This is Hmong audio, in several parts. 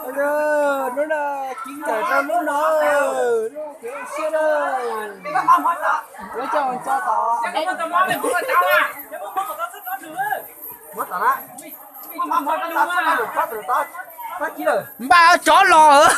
Hnub no kib kawm rau hnub no, lub kev ua siab na, yuav coj mus tso tod. Npaj tsov los.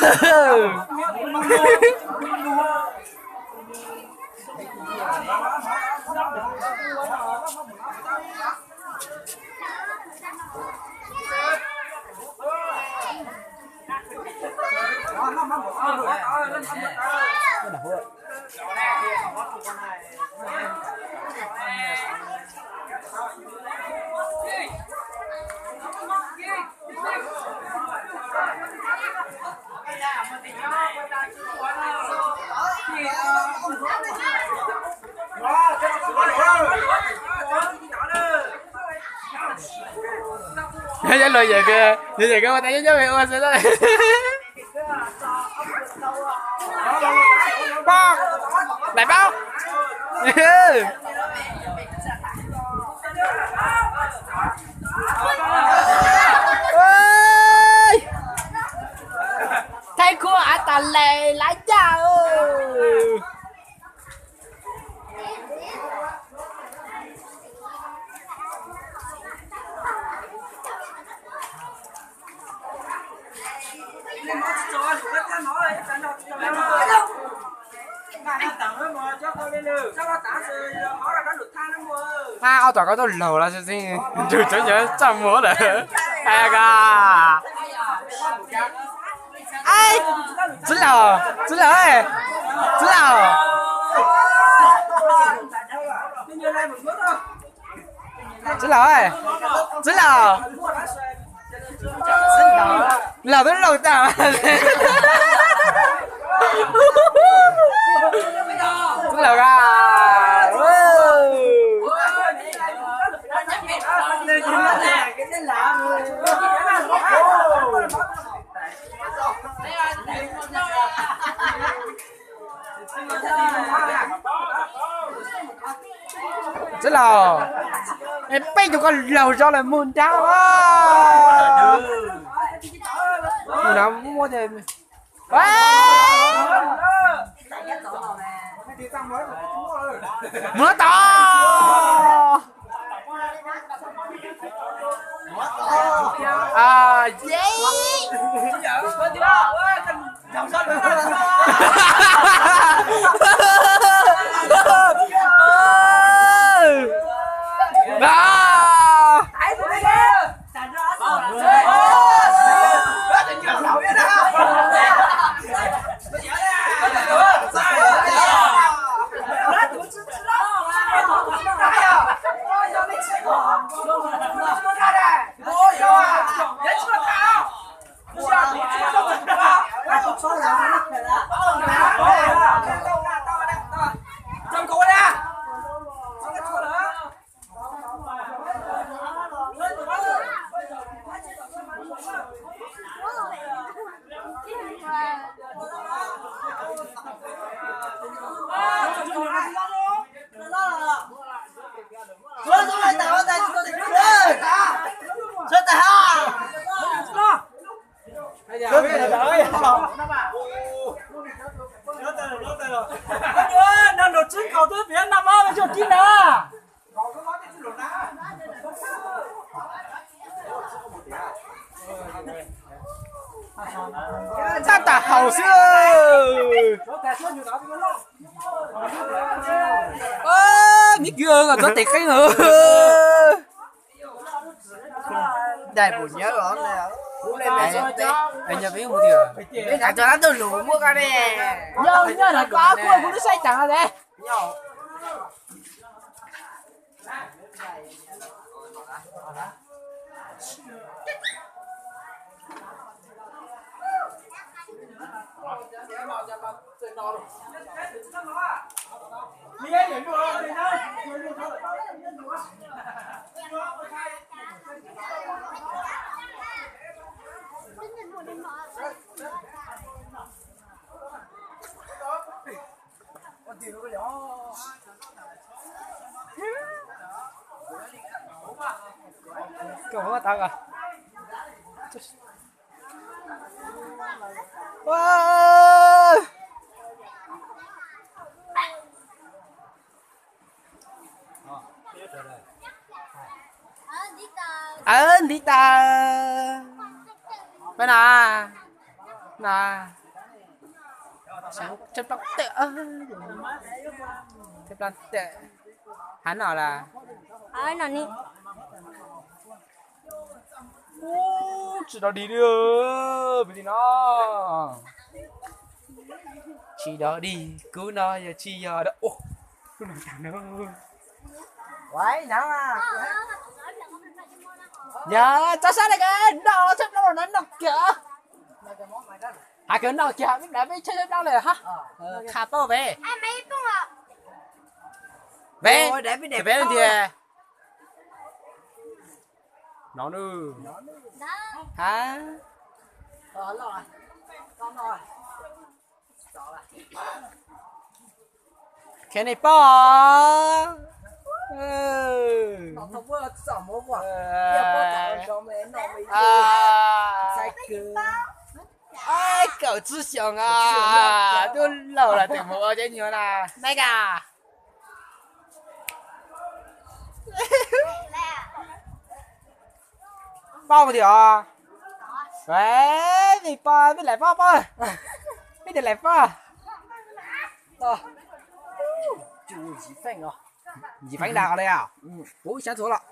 Yog luag yawm, yog yawm kawg ua tas nyob nyob ua xwb. Pog, daim paub. Thaib Khuab av tas les lav caj. Ab, ob tom koj tuaj laug los xwb, nrug cov nyuam txaj muag lawm. Hais ko. Txiv laus, txiv laus, txiv laus, txiv laus, txiv laus, laus twb laus tas. Txiv laus a. Txiv laus, peb tug koj laug zog lawm mus nrad. Mus no muab. Mus no tod. Tab tas haus xwb. Miv kwv, koj txhob tes qeeb os. Dai pum nyab os. Nyob peb mus twg? Peb nyob cov lab tuj lus muaj koj ne. Yog nyob nram koj kuj kuv twb saib tas le. Ntiv tas. Peb na, na, thib plaub tawm, thib plaub tawm, hav no las. Tsis dog dig li, peb li no. Tsis dog dig, kub no yog tsis yog dog. Yog txhob sab le, no thib plaub no no kiag. Has kawg no kiag, peb dav peb thib plaub lawm hab. Qha paub peb. Peb, peb ntiag. No nws. Ha. Kheev nej paub. Kaum tsib xyoos a, twb laus lawm twb mus ua cov nyuag na. Nai ka. Paub tias, vim pab vim laim pab pab, vim tias laim pab. Yim feeb dag li, kuv xyov txuv los.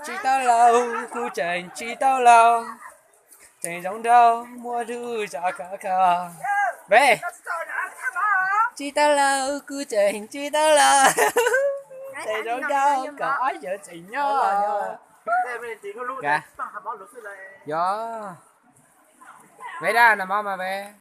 Tsis tau laus kuv tseem tsis tau laus, tseem zoo nraug muaj lub zos khov kho. Ve, tsis tau laus kuv tseem tsis tau laus, tseem zoo nraug kom ob sawv tseem nyob. Yog, ve dab no mob mas ve.